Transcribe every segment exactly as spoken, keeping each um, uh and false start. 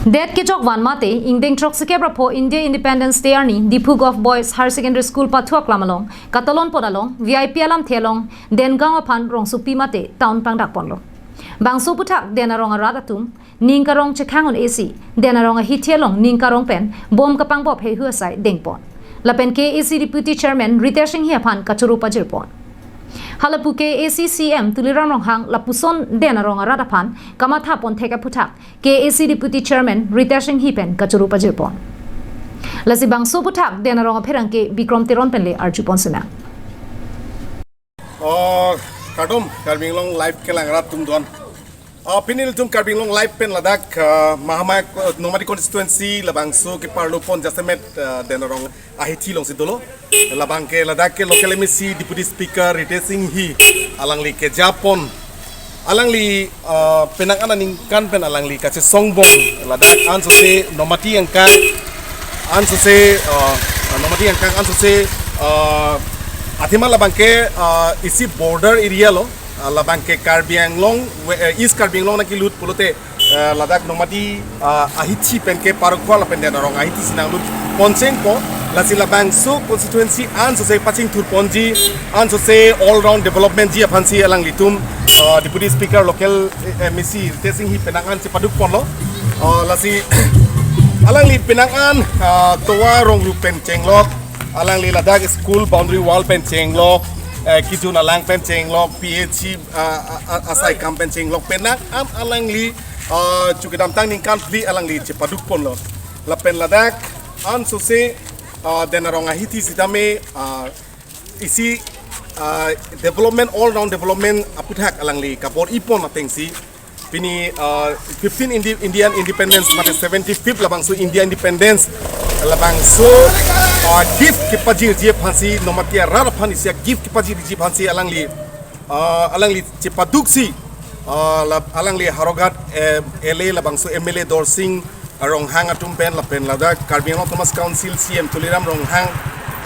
Det kejok van mate ingdeng throksikep ra pho India Independence Day arni Diphu Govt Boys Higher Secondary School pathu aklam along katalon pon along V I P alamthe along Dengaon aphan rongsopi mate town pangdak ponlo. Bangso aphuthak Den Arong arat atum ning karong chekhang un-e si Den Arong ahithi along ning karong pen bom kapangbop heihui asai dengpon. Lapen K A A C Deputy Chairman Ritesh Enghi aphan kachoro pajirpon. Halapu K A A C C M Tuliram Ronghang lapuson Den Arong arat aphan kamatha pon thek aphuthak K A A C Deputy Chairman Ritesh Enghi pen kachoro pajirpon. Lasi bangso aphuthak Den Arong apherangke Bikrom Teron pen le arjupon sinang. Oh, kardom, Karbi Anglong Live kelang rat atum don. Oh, pini ilitum Karbi Anglong Live pen ladak, ah, Mahamaya, ah, Nomati constituency labangso keparlo pon jasemet, ah, Den Arong ahithi alongsi dolo. Labangke ladak ke local M A C Deputy Speaker Ritesh Enghi alangli kejapon. Alangli, ah, penang an aningkan pen alangli kachesong bom ladak ansose Nomati angkang ansose, ah, Nomati angkang ansose, ah, athema labangke, ah, isi border area lo, ah, labangke Karbi Anglong, we-, eh, East Karbi Anglong nangkelut pulote, eh, ladak Nomati, ah, ahithi pen ke Parokhuwa lapen Den Arong ahithi si nanglut ponchengpo. Lasi labangso constituency ansose pachingthur ponji, ansose all round development ji aphansi alanglitum, ah, Deputy Speaker local, eh, M A C Ritesh Enghi penang an chepaduk ponlo. Ah, lasi alangli penang an, ah, tovar rongrup pen chenglok, alangli ladak school boundary wall pen chenglok, eh, kejun alang pen chenglok, P H C, ah, ah, ah, asai kam pen chenglok penang an alangli, ah, chu kedamtang ningkan phli alangli chepaduk ponlo. Lapen ladak ansose, ah, Den Arong ahithi sitame, ah, isi, ah, development, all round development aphuthak alangli kabor-i pon atengsi pini, ah, fifteen Indi-, Indian Independence mate seventy-fifth labangso India Independence labangso, ah, gift kepajirji aphansi Nomati arat aphan isi a-gift kepajirji aphansi alangli, ah, alangli chepaduksi, ah, la-, alangli Howraghat, eh, L A labangso M L A Dorsing Ronghang atum pen lapen ladak Karbi Anglong Autonomous Council C M Tuliram Ronghang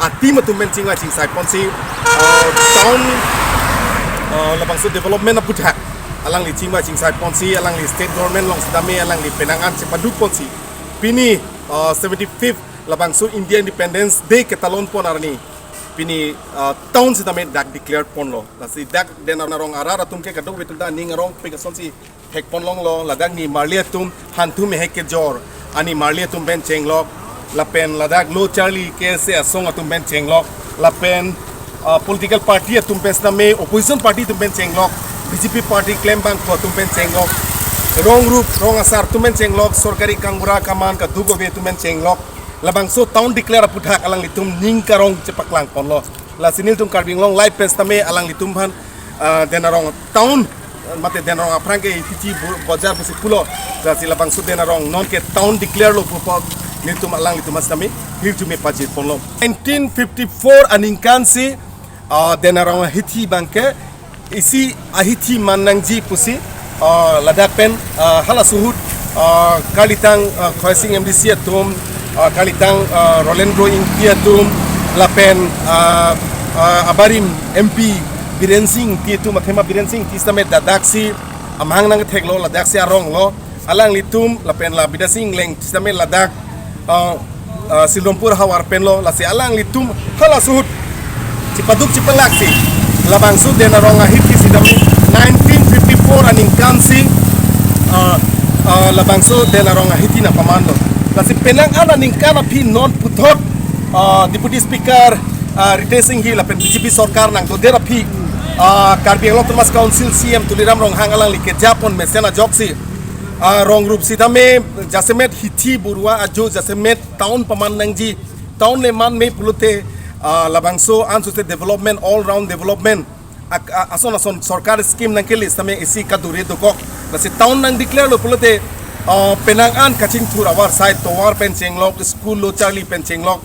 a-team atum pen chingvai chingsai ponsi, ah, town, ah, labangso development aphuthak alangli chingvai chingsai ponsi alangli state government along sitame alangli penang an chepaduk ponsi pini, ah, seventy-fifth labangso India Independence Day ketalon pon arni pini, ah, town sitame dak declare ponlo. Lasi dak Den Arong arat atum ke kadokave atum ta ning arong pik asonsi thek ponlonglo, ladak nimarli atum hanthum hek kejor, ani marli atum pen chenglok, lapen ladak lo charli K S A asong atum pen chenglok, lapen, ah, political party atum pen sitame opposition party atum pen chenglok, B J P party klembangpo atum pen chenglok, rongrup rong asar atum pen chenglok, sorkari kangbura kaman kadokave atum pen chenglok, labangso town declare aphuthak alanglitum ning karong chepaklang ponlo. Lasi nelitum Karbi Anglong Live pen sitame alanglitum aphan, ah, Den Arong town, mate Den Arong aphrang ke P T bu-, bojar pusi pulo. Lasi labangso Den Arong non ke town declare lo pu apot nelitum alanglitum aphan sitame hirjume pajir ponlo. Nineteen fifty-four aningkan si, ah, Den Arong ahithi abangke isi ahithi man nangji pusi, ah, ladak pen, ah, halaso ahut, ah, karlitang, ah, Khoising M D C atum, ah, karlitang, ah, Rolendro Ingti atum, lapen, ah, ah, abarim M P Biren Sing Ingti atum, athema Biren Sing Ingti sitame ladaksi amahang nangtheklo, ladaksi aronglo, alanglitum lapen la Bidya Sing Engleng sitame ladak, ah, ah, Silrampur havar penlo, lasi alanglitum halaso ahut chepaduk chepalaksi labangso Den Arong ahithi sitame nineteen fifty-four aningkan si, ah, ah, labangso Den Arong ahithi nangpamanlo. Lasi penang an aningkan aphi non puthot, ah, Deputy Speaker, ah, Ritesh Enghi lapen B J P sorkar nangdodet aphi, ah, Karbi Anglong Autonomous Council C M Tuliram Ronghang alangli kejapon mesen ajoksi, ah, rongrup sitame jasemet hithi burwa ajo jasemet town paman nangji, town le man me pulote, ah, labangso ansose development, all round development, ak-, a-, ason ason sorkar scheme nangkele sitame isi kadure dokok. Lasi town nang declare lo pulote, ah, penang an kachingthur avarsai tovar pen chenglok, school lo charli pen chenglok,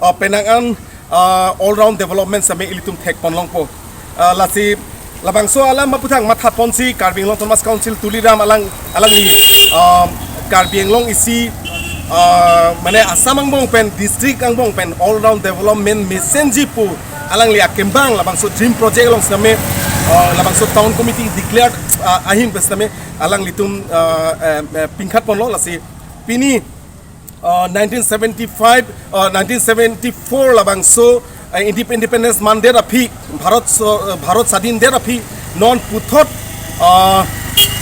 ah, penang an, ah, all round development sitame ilitum thek ponlongpo. Ah, lasi labangso alam aphuthak matha ponsi Karbi Anglong Autonomous Council Tuliram alang, alangli, ah, Karbi Anglong isi, ah, mane Assam angbong pen, district angbong pen all round development mesenji pu alangli akembang labangso dream project along sitame, ah, labangso town committee declared, ah, ahin pen sitame alanglitum, ah, eh, eh, pingkhat ponlo. Lasi Pini uh, nineteen seventy-five, uh, nineteen seventy-four labangso uh, indep- independence mandet aphi, Bharat so, uh, Bharat sadin det aphi non puthot uh,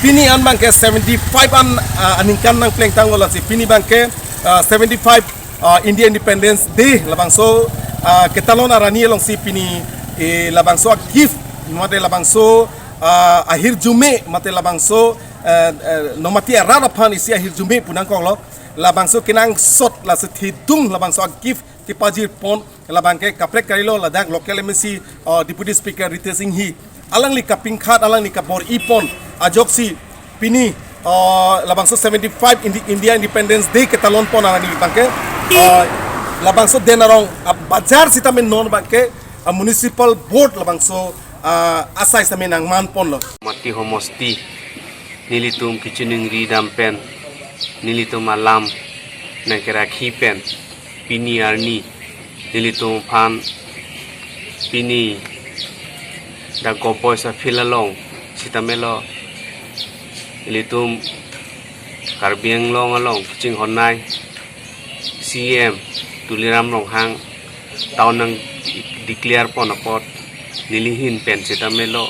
pini an abangke seventy-five an uh, aningkan nangplengtanglo, lasi pini abangke uh, seventy-five uh, India Independence Day labangso uh, ketalon arni alongsi pini eh, labangso a-gift mate labangso uh, ahirjume mate labangso uh, uh, nomati arat aphan isi ahirjume pu nangkoklo. Labangso kenangsot, lasi thedung labangso a-gift kepajirpon labangke kaprek karilo ladak local M A C uh, Deputy Speaker Ritesh Enghi, alangli kapingkhat, alangli kabor-ipon ajoksi pini uh, labangso seventy-five Indi- India Independence Day ketalonpon arni abangke uh, labangso Denarong uh, bajar sitame non abangke uh, municipal board labangso uh, asai sitame nangmanponlo. Mati homosti nelitum kachiningri dam pen, nelitum alam nangkerakhi pen, pini arni nelitum aphan pini dak Govt Boys a-field along sitamelo, nelitum Karbi Anglong along kachinghonnei C M Tuliram Ronghang town nang declare pon apot neli ahin pen sitamelo,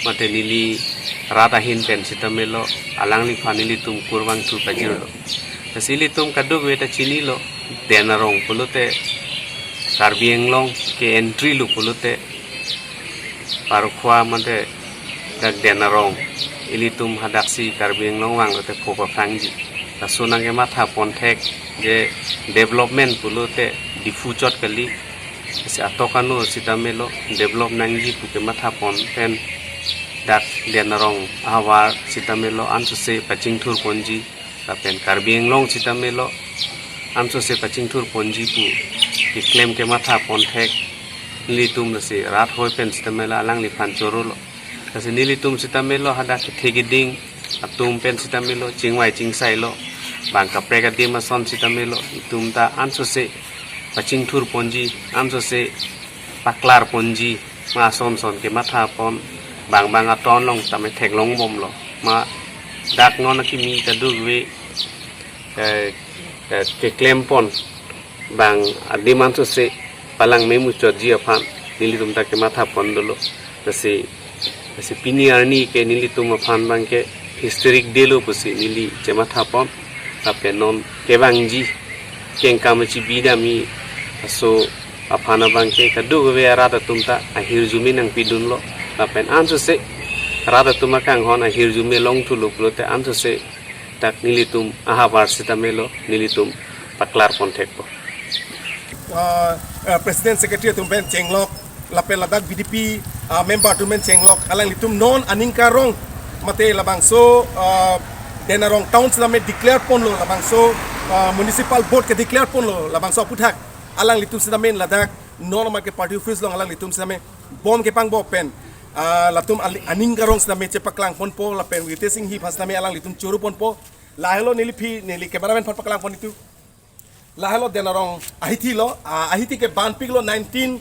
mate neli rat ahin pen sitamelo, alangliphan nelitum kurvangthu pajirlo. Lasi ilitum kadokave ta chinilo, Denarong pulote Karbi Anglong ke entry lo pulote, Parkhua mate dak Denarong, ilitum hadaksi Karbi Anglong vanglote pho paphrangji. Laso nangkemathapon thek je development pulote Diphu chot kali, si atok ano sitamelo develop nangji pu kemathapon pen dak Denarong ahavar sitamelo ansose pachingthurponji, lapen Karbi Anglong sitamelo ansose pachingthurponji pu keklem kemathapon thek nelitum lasi rat hoi pen sitamelo alangliphan chorolo. Lasi nelitum sitamelo hadak kethe keding atum pen sitamelo chingvai chingsailo, bang kaprek adim ason sitamelo itum ta ansose pachingthurponji, ansose paklarponji, ma ason son kemathapon bang bang a-town along tame theklongbomlo. Ma dak non akimi kadokave eh, eh, keklempon bang adim ansose palangme muchotji aphan nelitum ta kemathapon dolo. Lasi lasi pini arni ke nelitum aphan abangke historic day lo pusi neli chemathapon, lapen non kevangji kengkam chibi dami aso aphan abangke kadokave arat atum ta ahirjume nangpidunlo, lapen ansose rat atum akanghon ahirjume longthulo pulote ansose dak nelitum ahavar sitamelo nelitum paklarpon thekpo. Uh, uh, President Secretary atum pen chenglok, lapen ladak B D P uh, member atum pen chenglok, alanglitum non aningkarong mate labangso uh, Denarong town sitame declare ponlo, labangso uh, municipal board kedeclare ponlo labangso aputhak, alanglitum sitame ladak non amake party office along alanglitum sitame bom kepangbo pen uh, latum ali- aningkarong sitame chepaklangponpo, lapen Ritesh Enghi aphan sitame alanglitum choroponpo. Lahelo neliphi, neli cameraman aphan paklangpon itum. Lahelo Denarong ahithi lo, ah, ahithi ke banpiklo nineteen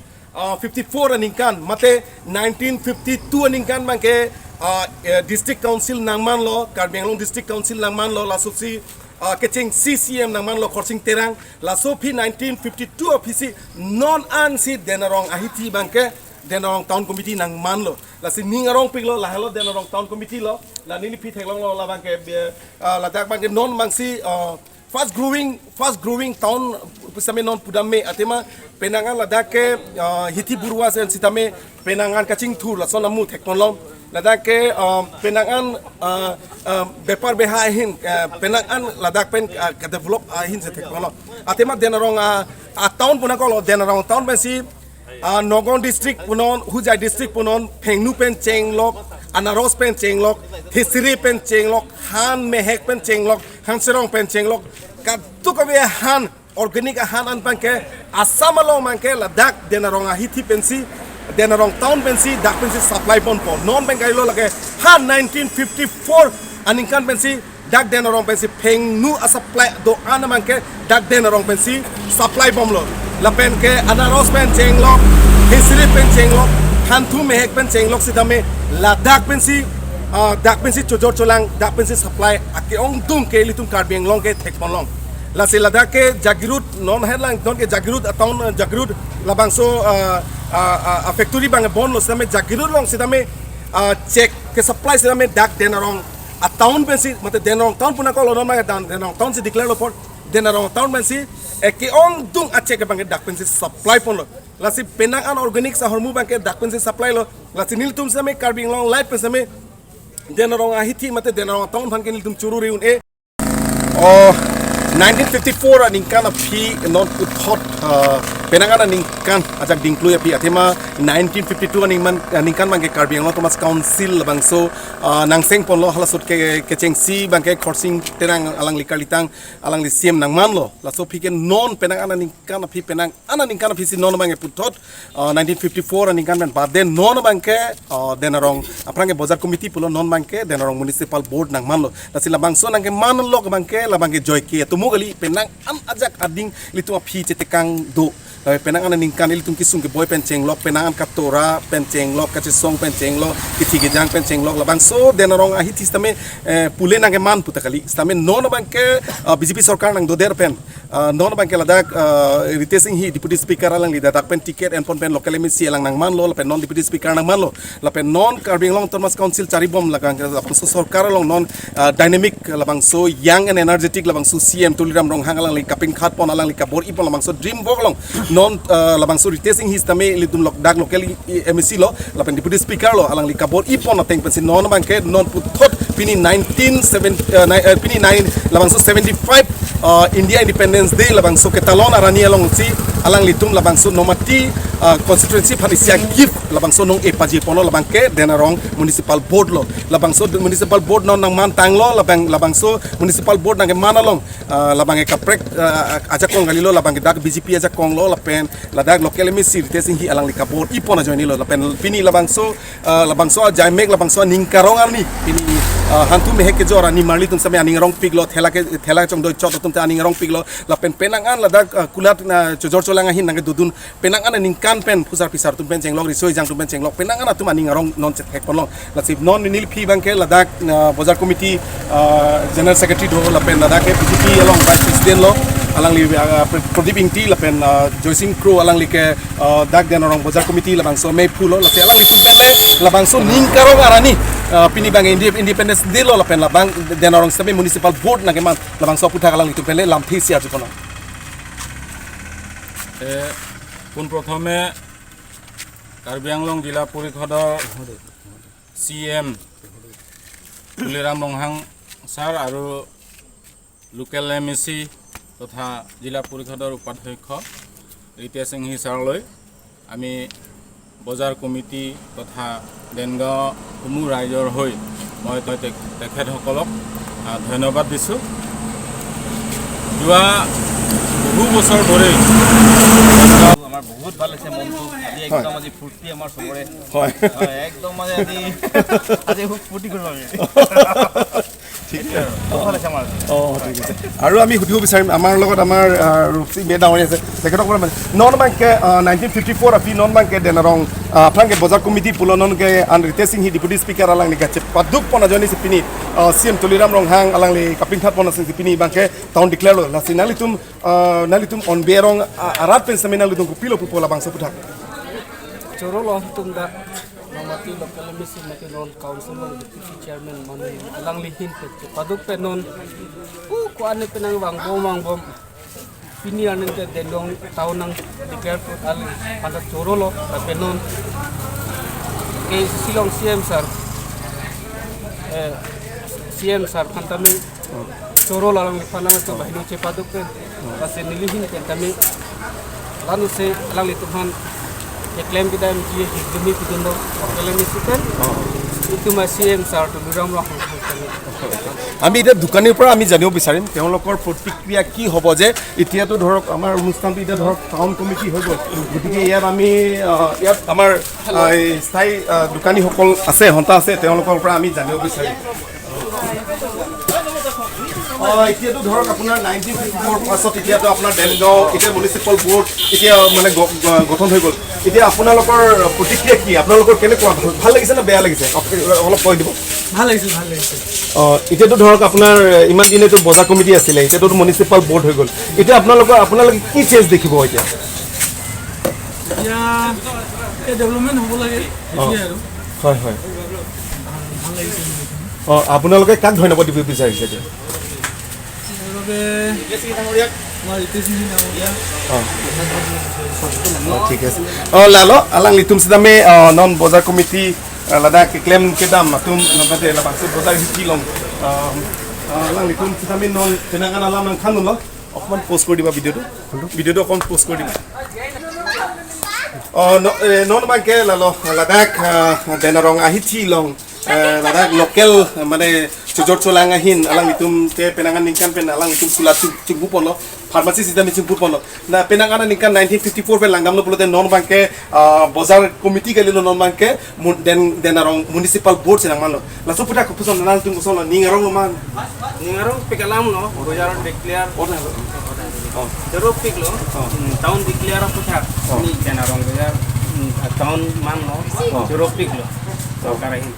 fifty-four aningkan, mate nineteen fifty-two aningkan abangke ah, eh, District Council nangmanlo, Karbi Anglong District Council nangmanlo, lasosi ah, kecheng C C M nangmanlo Khorsing Terang, laso aphi nineteen fifty-two aphisi non ansi Denarong ahithi abangke Denarong Town Committee nangmanlo. Lasi ning arongpiklo, lahelo Denarong Town Committee lo, la neliphi theklonglo labangke eh, ah, ladak abangke non abangsi ah, fast growing, fast growing town sitame non pudam me, athema penang an ladak ke ah, hithi burwa sen sitame penang an kachingthur lason amu thekponlong, ladak ke ah, penang an ah, ah, bepar beha ahin ah, penang an ladak pen ah, kedevelop ahin si thekponlong. Athema Denarong ah, ah, town pu nangkoklo, Denarong town pensi ah, Nagaon District punon, Hojai District punon, Phengnu pen chenglok, Anaros pen chenglok, Thesiri pen chenglok, Han Mehek pen chenglok, Han Serong pen chenglok, kadokave ahan, organic ahan an abangke Assam along abangke ladak Denarong ahithi pensi, Denarong town pensi, dak pensi supply ponpo. Non pen kailo lake ha nineteen fifty-four aningkan pensi dak Denarong pensi Phengnu a-supply do-an abangke dak Denarong pensi supply bomlo. Lapen ke Anaros pen chenglok, Thesiri pen chenglok, Hanthu Mehek pen chenglok sitame ladak pensi ah, dak pensi chojor cholang, dak pensi supply ake-ongdung ke ilitum Karbi Anglong ke thekponlong. Lasi ladak ke Jagiroad non headline, non ke Jagiroad a-town, eh, Jagiroad labangso, ah, ah, ah, ah, factory abang bon lo sitame Jagiroad along sitame, ah, chek kesupply sitame dak Deng Arong a-town pensi, mate Deng Arong town pu nangkoklo, non abang ke Deng, Deng Arong town si declare lo apot, Deng Arong town pensi, eh, ke-ongdung a-chek abang ke dak pensi supply ponlo. Lasi penang an organic ahormu abang ke dak pensi supply lo. Lasi nelitum sitame Karbi Anglong Live pen sitame Deng Arong ahithi mate Deng Arong town aphan ke nelitum choro-re un-e. Oh, nineteen fifty-four aningkan aphi non puthot, ah, penang an aningkan ajak dingklui aphi athema nineteen fifty-two aningman, aningkan abang ke Karbi Anglong Autonomous Council labangso, ah, nangseng ponlo, halasot ke kechengsi abang ke Khorsing Terang alangli kalitang alangli C M nangmanlo. Laso aphi ke non penang an aningkan aphi, penang an aningkan aphi si non abang ke puthot, ah, nineteen fifty-four aningkan pen baden non abang ke, ah, Deng Arong aphrang ke Bojar Committee pulo, non abang ke Deng Arong Municipal Board nangmanlo. Lasi labangso nangkemanlo abang ke, labang ke joike atomo kali, penang an ajak ading ilitum aphi chetekang do. Lapen penang an aningkan ilitum kesung keboi pen chenglok, penang an katora pen chenglok, kachesong pen chenglok, kethi kejang pen chenglok, labangso Deng Arong ahithi sitame, eh, pule nangkeman pu ta kali. Sitame non abang ke, ah, B J P sorkar nangdodet pen, ah, non abang ke ladak, ah, Ritesh Enghi Deputy Speaker alangli dak pen ticket enpon pen local M A C alang nangmanlo, lapen non Deputy Speaker nangmanlo. Lapen non Karbi Anglong Autonomous Council charibom lagang ke labangso sorkar along non, ah, dynamic labangso young and energetic labangso C M Tuliram Ronghang alangli kapinkhat pon, alangli kabor-i pon labangso DreamWorks along non, ah, labangso Ritesh Enghi sitame ilitum lok dak local i-, M A C lo, lapen Deputy Speaker lo, alangli kabor-i pon ateng pensi non abang ke non puthot pini nineteen seven, eh, ni-, eh, pini nine labangso seventy-five, eh, India Independence Day labangso ketalon arni alongsi alanglitum labangso Nomati, eh, constituency aphan isi a-gift labangso nong-e pajir ponlo, labang ke Deng Arong Municipal Board lo. Labangso Municipal Board non nangmantanglo, labang, labangso Municipal Board nangkeman along, eh, labang ke kaprek, eh, ajakong kalilo, labang ke dak B J P ajakong lo, lapen ladak local M A C Ritesh Enghi alangli kabor-i pon ajoine lo, lapen pini labangso, ah, labangso ajaimek, labangso aning karong arni pini, ah, hanthu mehek kejor arni marli atum sitame aning rongpiklo, thela ke, thela chongdoi chot atum ta aning rongpiklo, lapen penang an ladak, ah, kulat na chojor cholang ahin nangkedodun penang an aningkan pen phusar phisar atum pen chenglok, riso ejang atum pen chenglok, penang an atum aning arong non chethek ponlong. Lasi non neliphi abang ke ladak, ah, Bojar Committee, ah, General Secretary do, lapen ladak ke B J P along Vice President lo, alangli, ah, Pr-, Pradip Ingti, lapen, ah, Joysing Kro alangli ke, ah, dak Deng Arong Bojar Committee labangso mephu lo, lasi alanglitum pen le labangso ning karong arni, ah, pini abang Indi-, Independence Day lo, lapen labang Deng Arong sitame Municipal Board nangkeman labangso aputhak alanglitum pen le lamthe isi arju ponlong. এ, পোনপ্ৰথমে কাৰ্বি আংলং জিলা পৰিষদৰ চি M Tuliram Ronghang ছাৰ আৰু local M A চি তথা জিলা পৰিষদৰ উপাধ্যক্ষ ৰিতেশ সিংহী ছাৰলৈ আমি বজাৰ কমিটি তথা দেনগাঁও সমূহ ৰাইজৰ হৈ মই তে-, তে-, তেখেতসকলক, আ, ধন্যবাদ দিছোঁ। যোৱা বহু বছৰ ধৰি আমাৰ বহুত ভাল লাগিছে মনটো। আজি একদম হয়। আজি ফূৰ্তি আমাৰ চবৰে। হয়। হয়, একদম মানে আজি, আজি খুব ফূৰ্তি কৰিম আমি। ঠিক আছে। বহুত ভাল লাগিছে আমাৰ। অ, ঠিক আছে। আৰু আমি সুধিব বিচাৰিম, আমাৰ লগত আমাৰ, আহ, ৰূপসী মে ডাঙৰীয়া আছে, তেখেতক মানে, non abang ke, আহ, nineteen fifty-four aphi non abang ke Deng Arong, আহ, aphrang ke বজাৰ committee pulo, non ke an Ritesh Enghi Deputy Speaker alangli kachepaduk pon ajoine si pini, আহ, C M Tuliram Ronghang alangli kapinkhat pon ajoine si pini abang ke town declare lo, lasi nanglitum, আহ, nanglitum Onbe Arong, আহ, arat pen sitame nanglitum kopilo pupo labangso aputhak. Choro lo atum dak Nomati local M A C mate non council along deputy chairman mane alangli ahin pen chepaduk pen non, uh, ko-an ne penang vangbom vangbom. Pini arni ke Deng Arong town nang declare put alangliphan ta choro lo, lapen non ke A C C along C M sir, eh, C M sir aphan tame choro lo, alangliphan ta bahini chepaduk pen. Lasi neli ahin pen tame la-ansi alanglitum aphan keklem kedamji hirjume pidun do, keklem isi pen. Itum C M sir Tuliram Ronghang aphan tame. আমি এতিয়া দোকানীৰ পৰা আমি জানিব বিচাৰিম তেওঁলোকৰ প্ৰতিক্ৰিয়া কি হ'ব যে এতিয়াতো ধৰক আমাৰ অনুষ্ঠানটো এতিয়া ধৰক টাউন কমিটি হৈ গ'ল, গতিকে ইয়াত আমি, আহ, ইয়াত আমাৰ, আহ, এই স্থায়ী, আহ, দোকানীসকল আছে, সন্থা আছে, তেওঁলোকৰ পৰা আমি জানিব বিচাৰিম। অ, এতিয়াতো ধৰক আপোনাৰ নাইনটিন ফিফটি ফ'ৰ পাছত এতিয়াতো আপোনাৰ দেনগাঁও এতিয়া মিউনিচিপেল বৰ্ড এতিয়া মানে গ-, গ-, গঠন হৈ গ'ল। এতিয়া আপোনালোকৰ প্ৰতিক্ৰিয়া কি? আপোনালোকৰ কেনেকুৱা? ভাল, ভাল লাগিছে নে বেয়া লাগিছে? অপ-, অলপ কৈ দিব। ভাল লাগিছে, ভাল লাগিছে। অ, এতিয়াতো ধৰক আপোনাৰ ইমান দিনেতো বজাৰ কমিটি আছিলে, এতিয়াতো মিউনিচিপাল বৰ্ড হৈ গ'ল। এতিয়া আপোনালোকৰ আপোনালোকে কি চেঞ্জ দেখিব এতিয়া? এতিয়া এই ডেভেলপমেণ্ট হ'ব লাগে, সেইটোৱে আৰু। হয়, হয়। ভাল লাগিছে গোটেইখিনি। অ, আপোনালোকে কাক ধন্যবাদ দিব বিচাৰিছে এতিয়া? সেইবাবে আমাৰ ৰিতেশ সিং ডাঙৰীয়া অ, ঠিক আছে. অ, lalo, alanglitum sitame, uh, non bojar committee, uh, ladak keklem kedam atum nonpate labangso bojar hithi along. Uh, uh, alanglitum sitame non penang an alam nangthanlo. Okman post kori diba video to. Video to okman post kori diba. Oh, no, eh, non abangke lalo ladak, uh, Denarong ahithi along, eh, ladak local, eh, mane chojor cholang ahin alanglitum ke penang an ningkan pen alanglitum sulat ching-, chingpu ponlo, pharmacy sitame chingpu ponlo. Na penang an ningkan nineteen fifty-four pen langdamlo pulote non abangke, ah, bojar committee kalilo, non abangke mun-, Den, Denarong municipal board si nangmanlo. Laso aphuthak kopuson nangtum kosonlo, ning aronglo ma? Ning arongpik alamlo, bojar declare. Oh, nanglo. Oh. Choropiklo. Oh. Hmm, town declare aphuthak. Oh. Ni Denarong bojar, hmm, town manlo. Oh. Choropiklo. Sorkar ahin.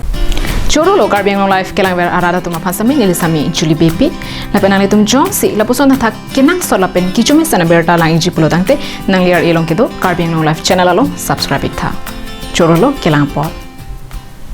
Choro lo Karbi Anglong Live kelangver arat atum aphan sitame neli sitame Julie Beypi. Lapen nanglitum jongsi lapuson thakthak kenangsot lapen kechomesen abirta lang-ikji pulo tangte nangli ar-e along kedo Karbi Anglong Live channel along subscribe iktha. Choro lo, kelang apot.